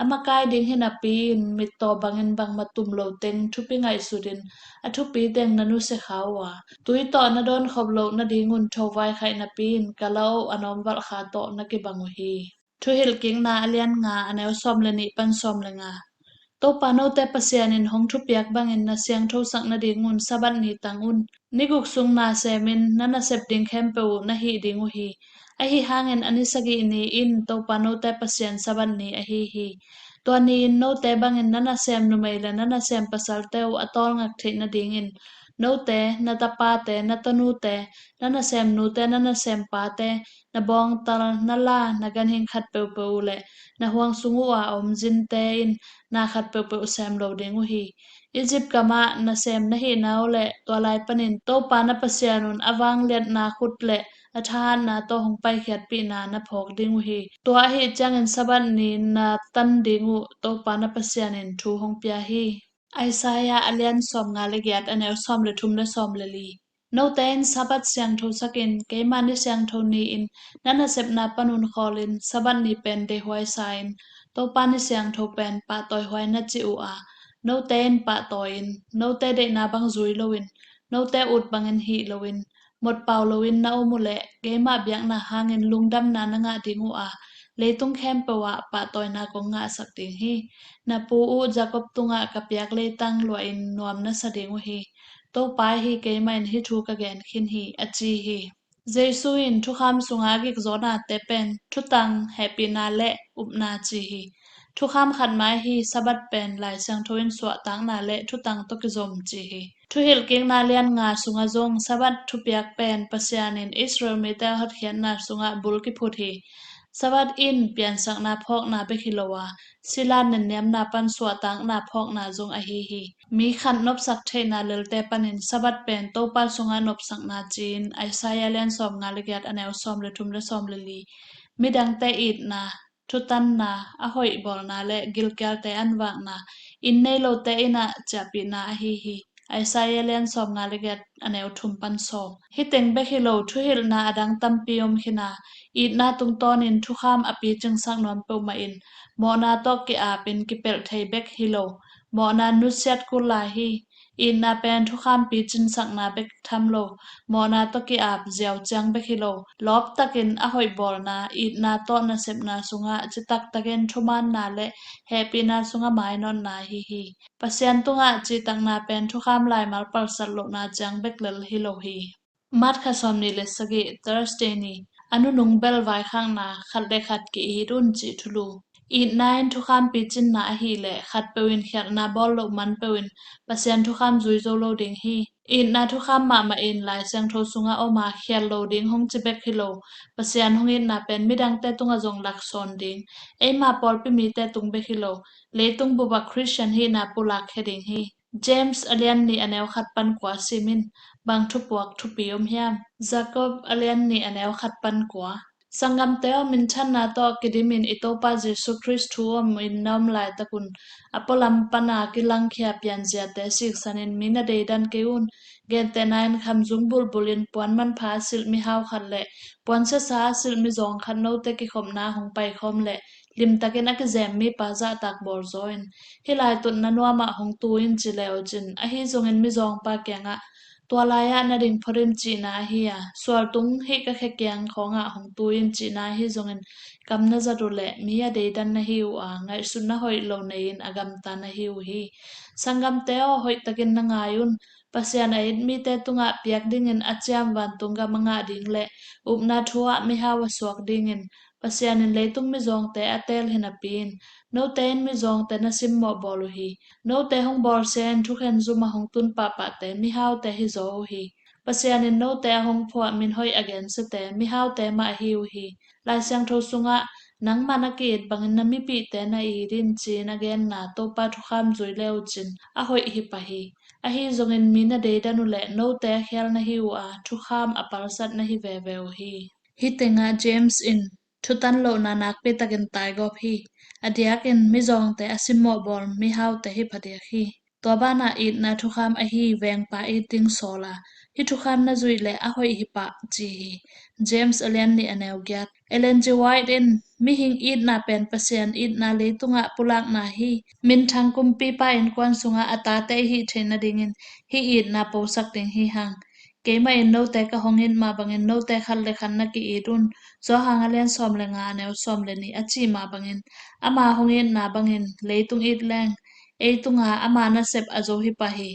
A makai ding hi napi-in mittaw bangin bangmah tum lo teng thupi ngaihsutin a thupi teng na nusia kha uh a, tui tawh na dawnkhop loh nadingun thovai khaih napi-in kalaoh a nawmvalh kha tawh na kibang uh hi. Thuhilhkikna a lian nga a neu sawm le nih pan sawm le nga. Topa note Pasian in hong thupiak bangin na siangthosak nadingun Sabbath ni tang un. Ni guk sung na semin na nasep ding khempeuh uh na hih ding uh hi. Ahi hangin a ni sagih ni in Topa note Pasian Sabbath ni ahi hi. Tua ni-in note bangin na nasem numei le na nasem pasalte uh a tawlngak theih nadingin note, na tapate, na tanute, na nasem nute, na nasem pate, na bawngtal, na la, na ganhing khat peuhpeuh uh le na huang sung uh a om zinte in na khat peuhpeuh sem lo ding uh hi. Egypt gamah nasem na hihna uh le tua lai panin Topa na Pasian un a vangliatna khut le a thahatna tawh hong paikhiatpihna na phawk ding uh hi. Tua ahih ciangin Sabbath ni na tan ding uh Topa na Pasian in thu hong pia hi. Isaiah a lian sawm nga le giat a neu sawm le thum le sawm le li. Note in Sabbath siangthosakin keima ni siangtho ni-in na nasepna panun khawlin Sabbath ni pen deihhuai sa-in Topa ni siangtho pen pahtawihuai na cih uh a, note in pahtawi-in note deihna bang zui loin note ut bangin hih loin motpau loin na om uh leh keimah biakna hangin lungdamna na ngah ding uh a, leitung khempeuh ah pahtawina kong ngahsak ding hi. Na pu uh Jakob tungah ka piak leitang luahin nuam na sa ding uh hi. Topa ahi keimah in hih thu ka gen khin hi, a ci hi. Jesu in thukham sungah a gikzawnate pen thutang, hehpihna le upna ci hi. Thukham khat mai hi. Sabbath pen Lai Siangtho in suahtakna le thutang tawh kizom ci hi. Thuhilhkikna lian nga sungah zong Sabbath thupiak pen Pasian in Israel mite a hotkhiatna sungah bul kiphut hi. Sabbath in piansakna phawkna bek hi lo a, sila nenniamna pan suahtakna phawkna zong ahi hi. Mi khat nopsak theihna lelte panin Sabbath pen Topa sungah nopsakna ci-in Isaiah lian sawm nga le giat a neu sawm le thum le sawm le li. Midangte itna, thutanna, a hoih bawlna le gilkialte anvakna, inn nei lote innah ciahpihna ahi hi. Isaiah lian sawm nga le giat a neu thum pan sawm. Hih teng bek hi lo, thuhilhna a dang tampi om khin a, itna tungtawnin thukham a picingsak nuam peuhmah in mawhna tawh ki-apin kipelh thei bek hi lo, mawhna nusiat kul lai hi. Itna pen thukham picinsakna bek tham lo, mawhna tawh ki-ap ziau ciang bek hi lo, lawptakin a hoih bawlna, itna tawh nasepna sungah citaktakin thumaanna le hehpihna sungah mainawnna ahi hi. Pasian tungah cihtakna pen thukham laimal palsat lohna ciang bek lel hi lo hi. March kha sawm nih le sagih, Thursday ni. A nunung bel vaikhakna, khat le khat ki-it un cih thulu. Itna in thukham picinna ahih leh khatpeuh in khialhna bawl loh man peuhin Pasian thukham zui zo lo ding hi. Itna thukham mahmah in Lai Siangtho sungah om a, khial lo ding hong ci bek hi lo, Pasian hong itna pen midangte tungah zong laksawn ding, eima pawlpi mite tung bek hi lo, leitung bupah Khristian hihna pulakkhia ding hi. James a lian nih a neu khat pan kua simin bang thupuak thupi om hiam? Jakob a lian nih a neu khat pan kua. Sanggamte aw, minthanna tawh kidimin i Topa Jesu Khrist thu amin na om laitakun a pualam pana kilangkhia pianziate siksanin mi na deidan kei un. Gentehna in khamzung bulbul in puan manpha a silh mihau khat le puan siasa a silh mizawng khat note kikhopna hong paikhawm leh limtakin a kizem mipa zahtak bawlzaw in, hih lai tutna nuamah hong tu in ci le uh cin, ahi zongin mizawngpa kiangah tua lai-ah na ding phot in cihna ahi a, sualtung hih ka khe kiang khawngah hong tu in cihna ahi zongin kam na zat uh leh mi a deidan na hi uh a, ngaihsutna hoih lo nei-in a gamta na hi uh hi. Sanggamte aw, hoihtakin na ngai un. Pasian a it mite tungah piak dingin a ciam vantung gam a ngah ding le upna thu-ah mihau a suak dingin Pasian in leitung mizawngte a teel hi napi-in note in mizawngte na simmawh bawl uh hi. Note hong bawlsia in thukhen zum a hong tun pahpahte mihaute hizaw uh hi. Pasian in note a hong phuah min hoih a gensiate mihaute mah ahi uh hi. Lai Siangtho sungah nangmah na ki-it bangin na mipihte na it in ci-in a genna Topa thukham zui le uh cin a hoih hi pah hi. Ahi zongin mi na deidan uh leh note a khial na hi uh a, thukham a palsat na hi veve uh hi. Hih tengah James in thutan lohna nakpi takin taigawp hi. A diakin mizawngte a simmawh bawl mihaute hi phadiak hi. Tua banah itna thukham ahi vengpa it ding sawl a, hih thukham na zuih leh a hoih hi pah ci hi. James a lian nih a neu giat. Ellen G. White in mihing itna pen Pasian itna leitungah pulakna hi. Minthang kumpipa innkuan sungah a tate i hih theih nadingin hih itna posak ding hi hang. Keimah in note ka hong it mah bangin note khat le khat na ki-it un. Johan a lian sawm le nga a neu sawm le nih a cih mah bangin ama hong itna bangin leitung it leng ei tunga ama nasep a zo hi pah hi.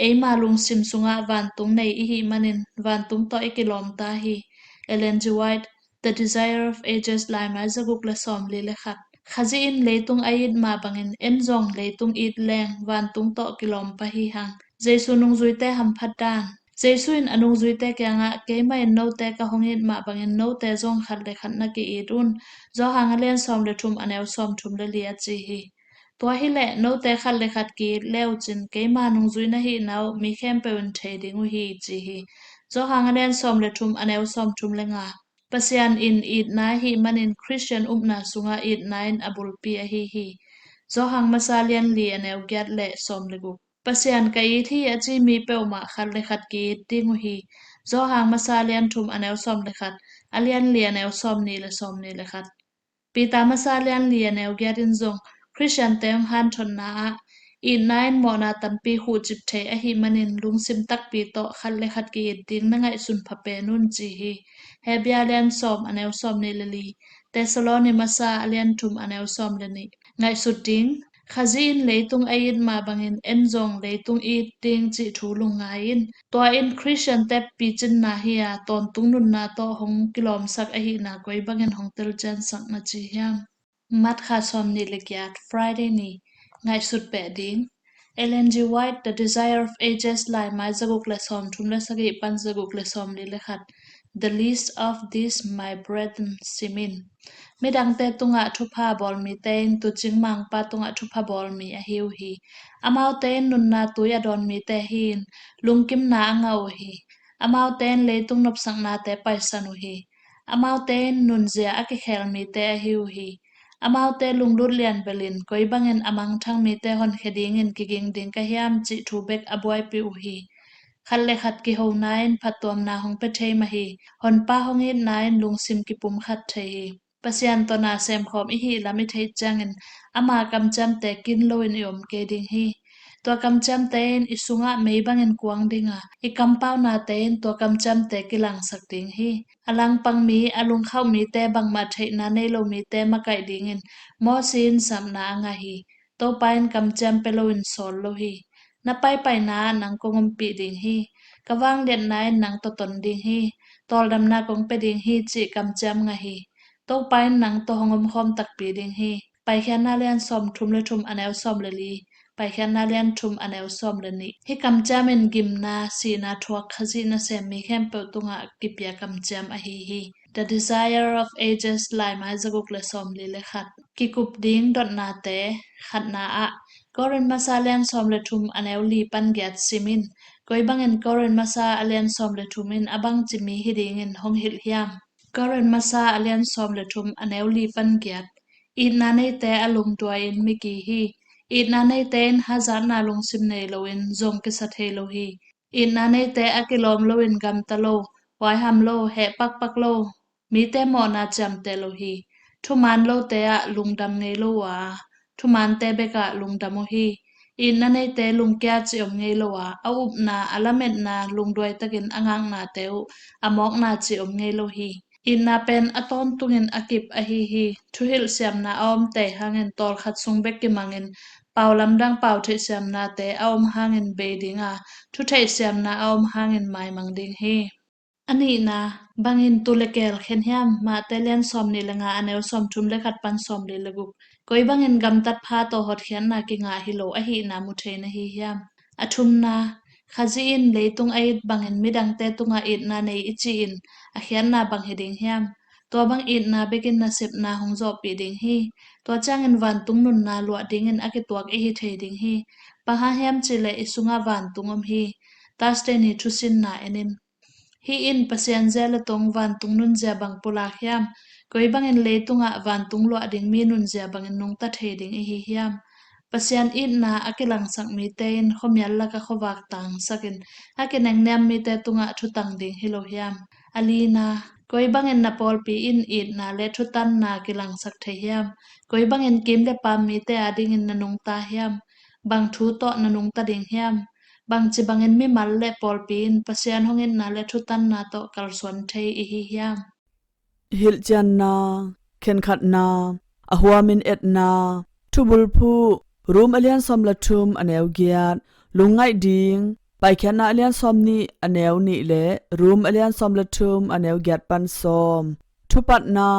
Eima lungsim sungah vantung nei i hih manin vantung tawh i kilawmta hi. Ellen G. White, The Desire of Ages, laimai zaguk le sawmli le khat. Khazih in leitung a it mah bangin en zong leitung it leng vantung tawh kilawm pah hi hang. Jesu nungzuite hamphat dan. Jesu in a nungzuite kiangah keimah in note ka hong it mah bangin note zong khat le khat na ki-it un. Johan a lian sawm le thum a neu sawm thum le li a ci hi. Tua hileh note khat le khat ki-it le uh cin keima nungzui na hihna uh mi khempeuh in thei ding uh hi ci hi. Johan a lian sawm le thum a neu sawm thum le nga. Pasian in itna ahih manin Khristian upna sungah itna in a bulpi ahi hi. Johan masa lian li a neu giat le sawm le guk. Pasian ka it hi a ci mi peuhmah khat le khat ki-it ding uh hi. Johan masa lian thum a neu sawm le khat, a lian li a neu sawm nih le sawm nih le khat. Peter masa lian li a neu giat in zong Khristiante hong hanthotna ah itna in mawhna tampi khuhcip thei ahih manin lungsim takpi tawh khat le khat ki-it ding na ngaihsun pha pen un ci hi. Hebru lian sawm a neu sawm nih le li, Thessaloni masa a lian thum a neu sawm le nih. Ngaihsut ding. Khazih in leitung a it mah bangin en zong leitung it ding cih thu lungngai in. Tua in Khristiante picinna hi a, tawntung nunna tawh hong kilawmsak ahihna koi bangin hong telciansak na ci hiam? March kha sawm nih le giat, Friday ni. Ngaihsut beh ding. Ellen G. White, The Desire of Ages, laimai zaguk le sawm thum le sagih pan zaguk le sawm li le khat. The least of these, my brethren, sim in. Midangte tungah thupha bawl mite in tuucing mangpa tungah thupha bawl mi ahi uh hi. Amaute in nunna tui a dawn mite hi-in lungkimna a ngah uh hi. Amaute in leitung nopsaknate paisan uh hi. Amaute in nunzia a kikhel mite ahi uh hi. Amaute lunglut lianbelin koi bangin a mangthang mite honkhia dingin kiging ding ka hiam cih thu bek a buaipih uh hi. Khat le khat kihona in phattuamna hong pia thei mah hi. Honpa hong itna in lungsim kipumkhat thei hi. Pasian tawh na semkhawm i hih lam i theih ciangin ama kamciamte kin loin i om kei ding hi. Tua kamciamte in i sungah mei bangin kuang ding a, i kampaunate in tua kamciamte kilangsak ding hi. A langpang mi, a lungkhauh mite, bangmah theihna nei lo mite makaih dingin Mawsi in sapna a ngah hi. Topa in kamciam pia loin sawl lo hi. Na paipaina ah nang kong ompih ding hi. Ka vangliatna in nang tawh ton ding hi. Tawldamna kong pia ding hi cih kamciam ngah hi. Topa in nang tawh hong omkhawm takpi ding hi. Paikhiatna lian sawm thum le thum a neu sawm le li. Paikhiatna lian thum a neu sawm le nih. Hih kamciam in gimna, sihna thuak Khazih nasem mi khempeuh tungah kipia kamciam ahi hi. The Desire of Ages, laimai zaguk le sawm li le khat. Kikup ding dotnate. Khatna ah Korin masa lian sawm le thum a neu li pan giat sim in. Koi bangin Korin masa a lian sawm le thum in a bangci mi hi dingin hong hilh hiam? Korin masa a lian sawm le thum a neu li pan giat. Itna neite a lungduai in miki hi. Itna neite in hazatna lungsim nei loin zong kisa thei lo hi. Itna neite a kilawm loin gamta lo, huaiham lo, heh pakpak lo, mite mawhna ciamteh lo hi. Thuman lote ah lungdam ngei lo uh a, thumante bekah lungdam uh hi. Itna neite lungkia cih om ngei lo a, a upna, a lametna, lungduaitakin a ngaknate uh a mawkna cih om ngei lo hi. Itna pen a tawntungin a kip ahi hi. Thuhilh siamna a om tei hangin tawlkhat sung bek kimangin, pau lamdang pau theih siamnate a om hangin bei dinga, thutheih siamna a om hangin maimang ding hi. A nihna, bangin tu le keel khen hiam? Mate lian sawm nih le nga, a neu sawm thum le khat pan sawm li le guk. Koi bangin gamtat pha tawh hotkhiatna kingah hi lo ahihna mu thei na hi hiam? A thumna, Khazih in leitung a it bangin midangte tungah itna nei i cih in a khiatna bang hi ding hiam? Tua bang itna bekin nasepna hong zawhpih ding hi. Tua ciangin vantung nunna luah dingin a kituak i hi thei ding hi. Bang hang hiam cihleh i sungah vantung om hi. Thursday ni thusinna en in. Hih in Pasian zia le tong vantung nunzia bang pulak hiam? Koi bangin leitungah vantung luah ding mi nunzia bangin nungta thei ding i hi hiam? Pasian itna a kilangsak mite in khuamial laka khuavak tangsakin a kinengniam mite tungah thutang ding hi lo hiam? A lina, koi bangin na pawlpi in itna le thutanna kilangsak thei hiam? Koi bangin kim le paam mite adingin na nungta hiam? Bang thu tawh na nungta ding hiam? Bangci bangin mimal le pawlpi in Pasian hong itna le thutanna tawh kalsuan thei i hi hiam? Hilhcianna, khenkhatna, a huamin etna, thubulphuh, Rom a lian sawm le thum a neu giat, lungngaih ding, Paikhiatna a lian sawm nih a neu nih le Rom a lian sawm le thum a neu giat pan sawm. Thupatna,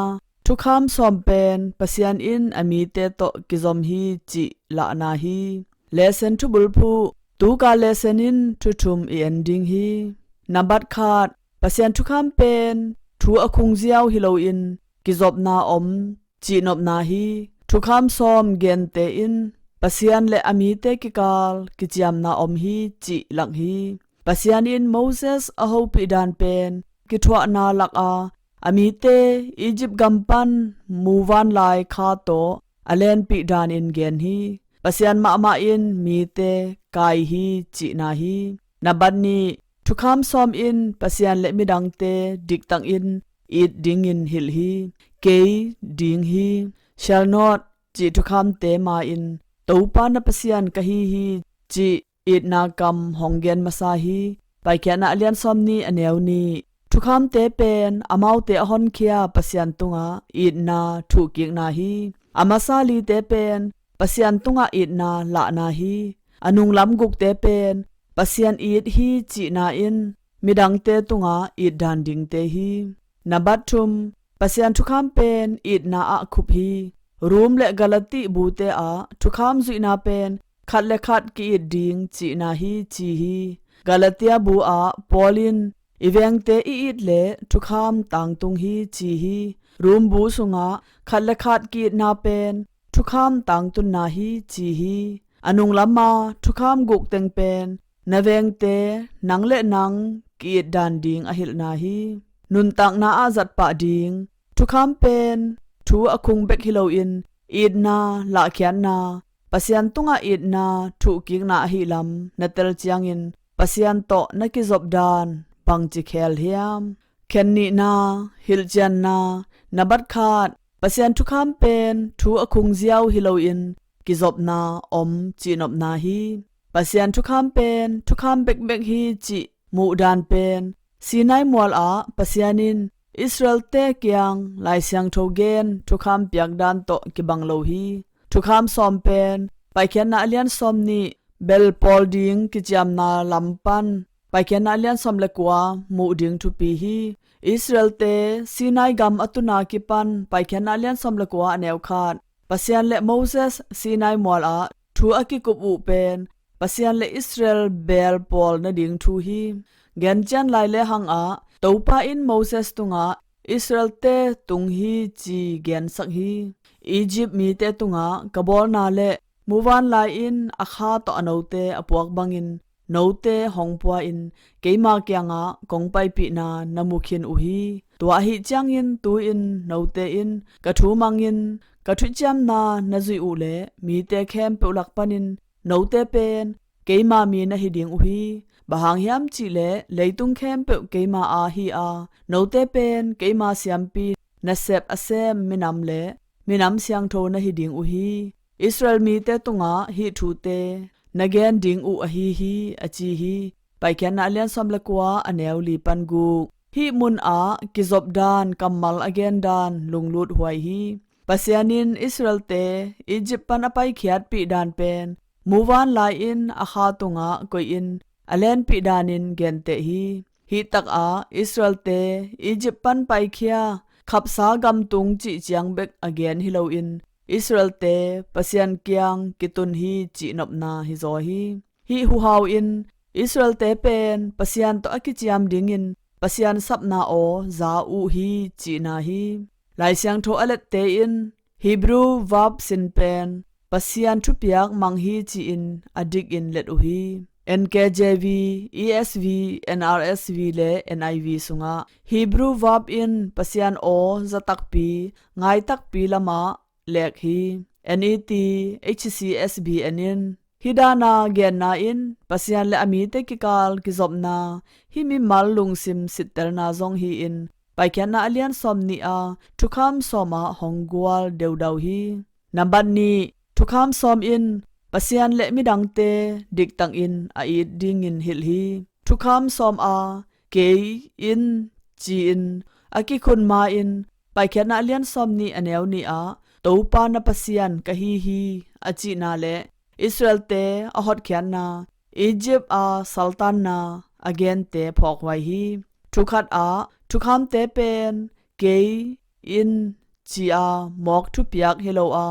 thukham sawm pen Pasian in a mite tawh kizom hi cih lahna hi. Lesen thubulphuh, tuka lesen in thuthum i en ding hi. Nambat khat, Pasian thukham pen thu a khung ziau hi loin kizopna om cihnopna hi. Thukham sawm gente in Pasian le a mite kikal kiciamna om hi cih lak hi. Pasian in Moses a hopih dan pen kithuahna laka a mite Egypt gam pan muvanlai kha tawh a lenpih danin gen hi. Pasian mahmah in mite kai hi cihna hi. Nambat nih, thukham sawm in Pasian le midangte diktakin it dingin hilh hi. Kei ding hi. Shall not cih thukhamte ma-in Topa na Pasian ka hi hi cih itna kam hong gen masa hi. Paikhiatna a lian sawm nih a neu nih. Thukhamte pen amaute a honkhia Pasian tungah itna thuhkikna hi. A masa lite pen Pasian tungah itna lahna hi. A nunglam gukte pen Pasian it hi cihna in midangte tungah it dan dingte hi. Nambat thum, Pasian thukham pen itna ah khup hi. Rom le Galati bute ah thukham zuihna pen khat le khat ki-it ding cihna hi ci hi. Galatia bu ah Paul in i vengte i it le thukham tangtung hi ci hi. Rom bu sungah khat le khat ki-itna pen thukham tangtunna hi ci hi. A nunglam a thukham guk teng pen na vengte nang le nang ki-it dan ding a hilhna hi. Nuntakna ah zatpah ding, thukham pen thu a khung bek hi loin itna, lahkhiatna, Pasian tungah itna thuhkikna ahih lam na tel ciangin Pasian tawh na kizop dan bangci khel hiam? Khen nihna, hilhcianna, nambat khat, Pasian thukham pen thu a khung ziau hi loin kizopna om cihnopna hi. Pasian thukham pen thukham bekbek hi cih muhdan pen Sinai mual ah Pasian in Israel-te kiang Lai Siangtho gen thukham piakdan tawh kibang lo hi. Thukham sawm pen Paikhiatna a lian sawm nih bel pawl ding kiciamna lam pan Paikhiatna a lian sawm le kua muh ding thupi hi. Israel-te Sinai gam a tuna kipan Paikhiatna a lian sawm le kua a neu khat Pasian le Moses Sinai mual ah thu a kikup uh pen Pasian le Israel beel pawl nading thu hi. Gencian lai le hangah Topa in Moses tungah Israel-te tung hi ci gensak hi. Egypt mite tungah ka bawlna le muvanlai in a kha tawh a note a puak bangin note hong pua-in keima kiangah kong paipihna na mu khin uh hi. Tua ahih ciangin tu-in note in ka thu mangin ka thuciamna na zuih uh leh mite khempeuh lak panin note pen keima mi na hi ding uh hi. Bang hang hiam cih leh leitung khempeuh keima aa hi a, note pen keima siampi nasep a sem minam le minam siangtho na hi ding uh hi. Israel mite tungah hih thute na gen ding uh ahi hi, a ci hi. Paikhiatna a lian sawm le kua, a neu li pan guk. Hih munah kizop dan, kammal a gen dan lunglut huai hi. Pasian in Israelte Egypt pan a paikhiatpih dan pen muvanlai-in a kha tungah koihin a lenpih danin genteh hi. Hih takah Israelte Egypt pan paikhia, khapsa gam tung cih ciang bek a gen hi loin, Israelte Pasian kiang kitun hi cih nopna hi zaw hi. Hih huhau in Israelte pen Pasian tawh a kiciam dingin Pasian sapna aw za uh hi cihna hi. Lai Siangtho a lette in Hebrew verb sin pen Pasian thupiak mang hi ci-in a dikin let uh hi. N K J V, E S V, N R S V le N I V sungah Hebrew verb in Pasian aw za takpi, ngai takpi lamah lek hi. N E T H C S B N in, hih dana genna in Pasian le a mite kikal kizopna, hih mimal lungsim sittelna zong hi-in, Paikhiatna a lian sawm nih a thukham sawm ah hong gual deudau hi. Nambat nih, thukham sawm in Pasian le midangte diktakin a it dingin hilh hi. Thukham sawm a kei in ci-in a kikhun ma-in, Paikhiatna a lian sawm nih a neu nih ah Topa na Pasian ka hi hi a cihna le Israelte a hotkhiatna, Egypt a saltanna a gente phawkhuai hi. Thukhat ah thukhamte pen kei in ci-a mawk thupiak hi lo a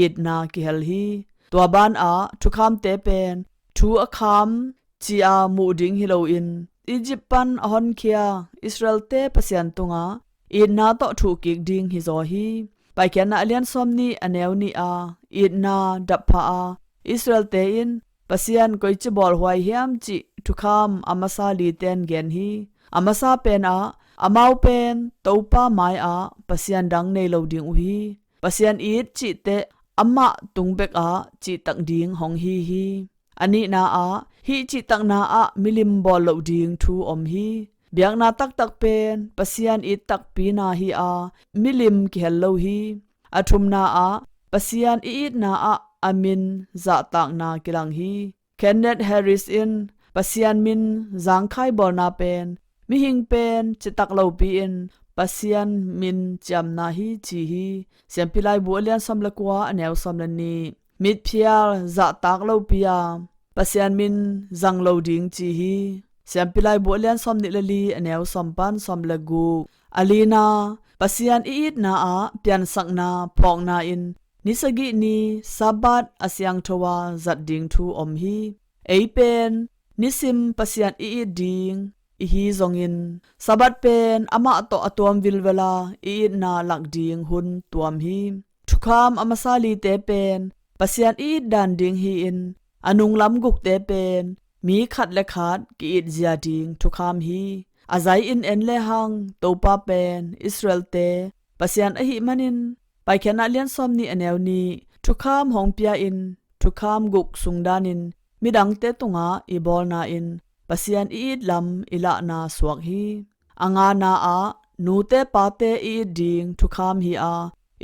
itna kihel hi. Tua banah thukhamte pen thu a kham ci-a muh ding hi loin, Egypt pan a honkhia Israelte Pasian tungah itna tawh thuhkik ding hi zaw hi. Paikhiatna a lian sawm nih a neu nih a itna dap pha a, Israelte in Pasian koici bawlhuai hiam cih thukham a masa lite'n gen hi. A masa penah amau pen Topa mai-ah pasian dang nei lo ding uh hi. Pasian it cihteh amah tung bekah cihtak ding hong hi hi. A nihna ah hih cihtakna ah milim bawl loh ding thu om hi. Biakna taktak pen Pasian it takpina hi a, milim kihel lo hi. A thumna ah Pasian i itna ah a min zahtakna kilang hi. Kenneth Harris in Pasian min zangkhai bawlna pen mihing pen citak lopi in Pasian min ciamna hi ci hi. Siampi Laibu a lian sawm le kua a neu sawm le nih. Mitphial zahtak lopi a Pasian min zang lo ding ci hi. Siampi Laibu a lian sawm nih le li a neu sawm pan sawm le guk. A lina, Pasian i itna ah piansakna phawkna in ni sagih ni Sabbath a siangtho a zat ding thu om hi. Ei pen nisim Pasian i it ding i hi zongin, Sabbath pen amah tawh a tuam vilvel a i itna lak ding hun tuam hi. Thukham a masa lite pen Pasian i it dan ding hi-in, a nunglam gukte pen mi khat le khat ki-it zia ding thukham hi. A zai-in en lehang Topa pen Israelte Pasian ahih manin, Paikhiatna lian sawm nih a neu nih, thukham hong pia-in, thukham guk sungdanin midangte tungah i bawlna in Pasian i it lam i lahna suak hi. A ngana ah nute pate i it ding thukham hi a,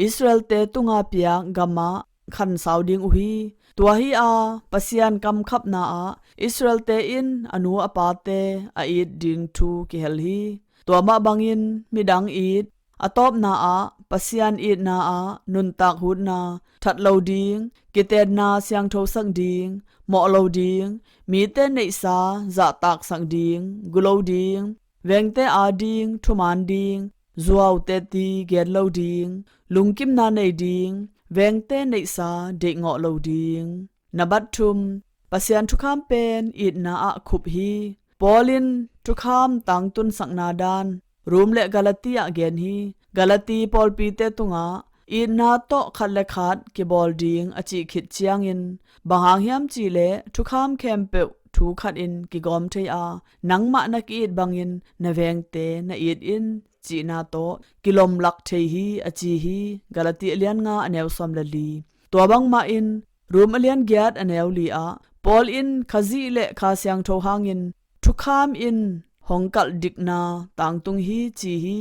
Israelte tunga piak gamah khansau ding uh hi. Tua hi a, Pasian kamkhapna ah Israelte in a nu a pate a it ding thu kihel hi. Tua mah bangin midang it, a tawpna ah Pasian itna ah nuntak hutna that lo ding, kitenna siangthosak ding, mawh lo ding, mite neihsa zahtaksak ding, gu lo ding, vengte ading thuman ding, zuaute ti gen lo ding, lungkimna nei ding, vengte neihsa deihngawh lo ding. Nambat thum, Pasian thukham pen itna ah khup hi. Paul in thukham tangtunsakna dan Rom le Galati ah gen hi. Galati pawlpite tungah itna tawh khat le khat kibawl ding a cih khit ciangin, bang hang hiam cihleh thukham khempeuh thu khatin kigawm thei a, nangmah na ki-it bangin na vengte na it in cihna tawh kilomlak thei hi, a ci hi. Galati a lian nga a neu sawm le li. Tua bangmah in Rom a lian giat a neu li ah Paul in Khazih le Kha Siangtho hangin thukham in hong kalh dikna tangtung hi ci hi.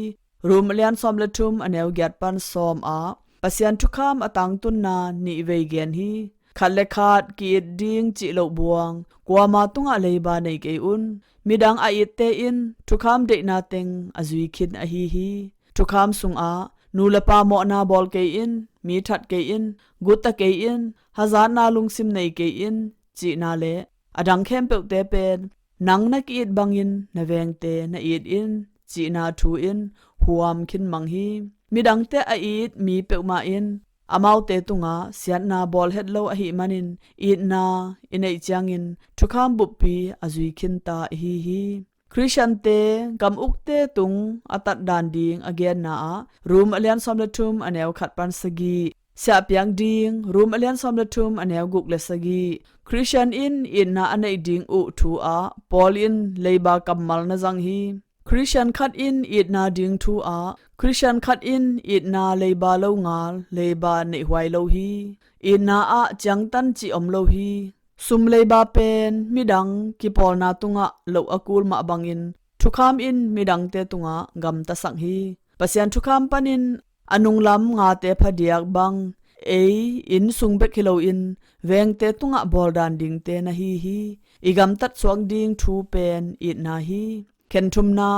Rom a lian sawm le thum a neu giat pan sawm ah Pasian thukham a tangtunna nih vei gen hi. Khat le khat ki-it ding cih loh buang kuama tungah leiba nei kei un. Midang a itte in thukham deihna teng a zui khin ahi hi. Thukham sungah nu le pa mawhna bawl kei in, mi that kei in, gutta kei in, hazatna lungsim nei kei in cihna le a dang khempeuhte pen nang na ki-it bangin na vengte na it in cihna thu in huam khin mang hi. Midangte a it mi peuhmah in amaute tungah siatna bawl het lo ahih manin itna i neih ciangin thukham buppi a zui khin ta ihi hi. Khristiante gam ukte tung a tat dan ding a genna ah Rom a lian sawm le thum a neu khat pan sagih, siah piak ding Rom a lian sawm le thum a neu guk le sagih. Khristian in itna a neih ding uh thu ah Paul in leiba kammal na zang hi. Khristian khat in itna ding thu ah Khristian khat in itna leiba lo ngal leiba neihhuai lo hi. Itna ah ciangtan cih om lo hi. Sum leiba pen midang kipawlna tungah loh a kul mah bangin thukham in midangte tungah gamtasak hi. Pasian thukham panin a nunglam ngate phadiak bang ei inn sung bek hi loin vengte tungah bawldan dingte na hi hi. I gamtat suak ding thu pen itna hi. Khen thumna,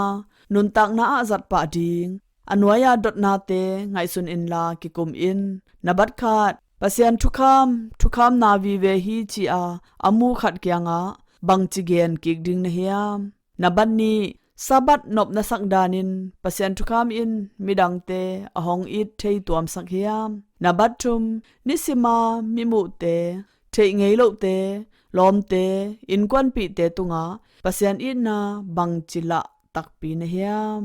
nuntakna ah zatpah ding a nuai-a dotnate ngaihsun inla kikum in. Na bat khat, Pasian thukham, thukhamna vive hi ci-a a mu khat kiangah bangci gen kik ding na hiam? Na bat nih, Sabbath nopna sak danin Pasian thukham in midangte a hong it thei tuamsak hiam? Na bat thum, nisima mimuhte, theih ngei lohte, lawmte, innkuanpihte tungah Pasian itna bangci lah takpi na hiam?